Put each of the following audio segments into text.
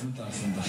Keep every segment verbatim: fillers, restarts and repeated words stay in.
Sebentar, sebentar.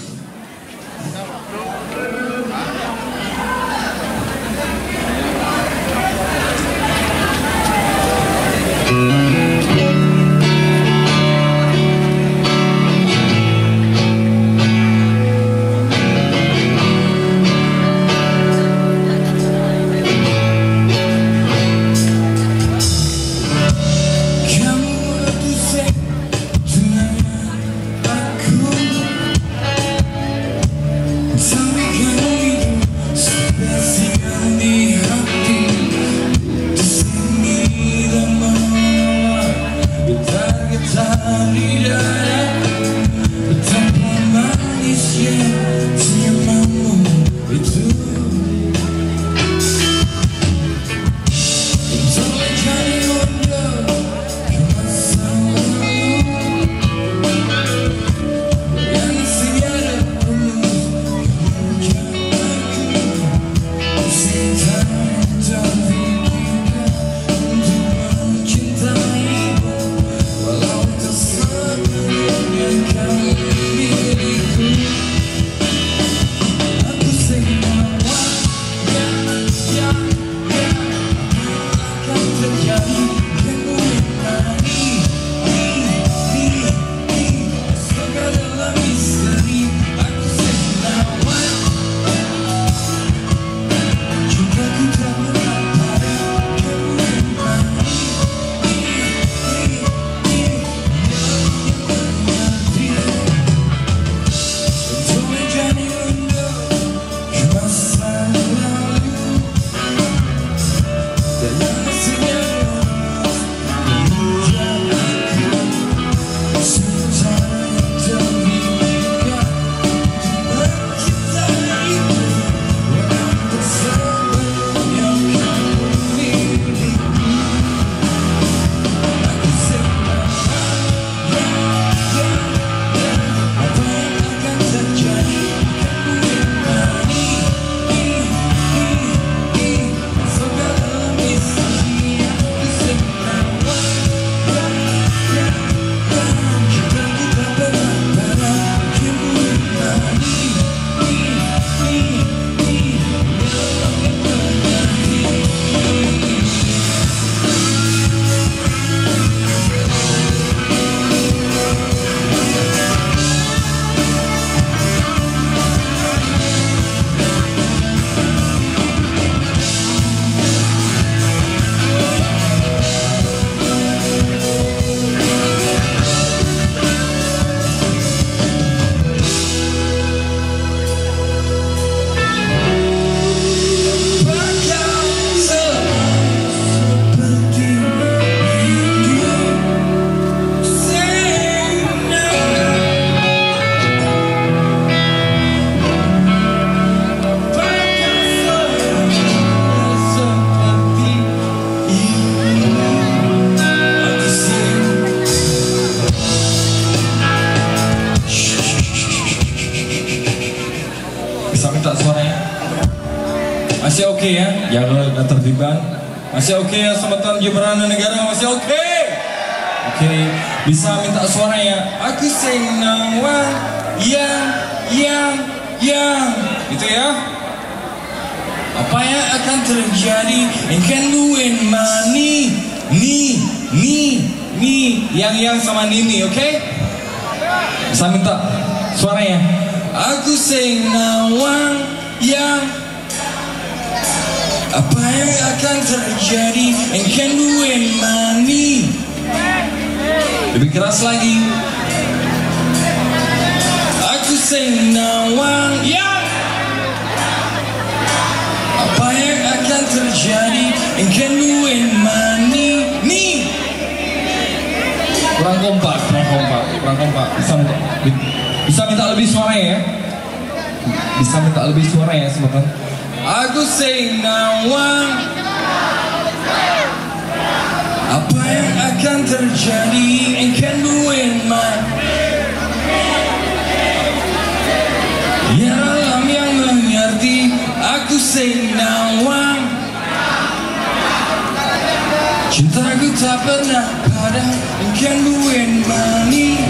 Bisa minta suaranya? Masih oke ya? Jangan ada tertiban. Masih oke ya, semeton Jembrana Negara? Masih oke? Oke, bisa minta suaranya? Aku sing nawang, yang, yang, yang. Gitu ya. Apa yang akan terjadi? Engken duwe mani, ni, ni, ni. Yang, yang sama Nini, oke? Saya minta suaranya. Aku sing nawang, yang. Apa yang akan terjadi? Engken duwe mani. Lebih keras lagi. Aku sing nawang, ya. Apa yang akan terjadi? Engken duwe mani, ni. Kurang kompak, kurang kompak, kurang kompak. Bisa minta, bisa minta lebih suara ya? Bisa minta lebih suara ya, sebentar. Aku sing nawang. Apa yang akan terjadi? Engken duwe mani. Biar alam yang mengerti. Aku sing nawang. Cintaku tak pernah padam. Engken duwe mani.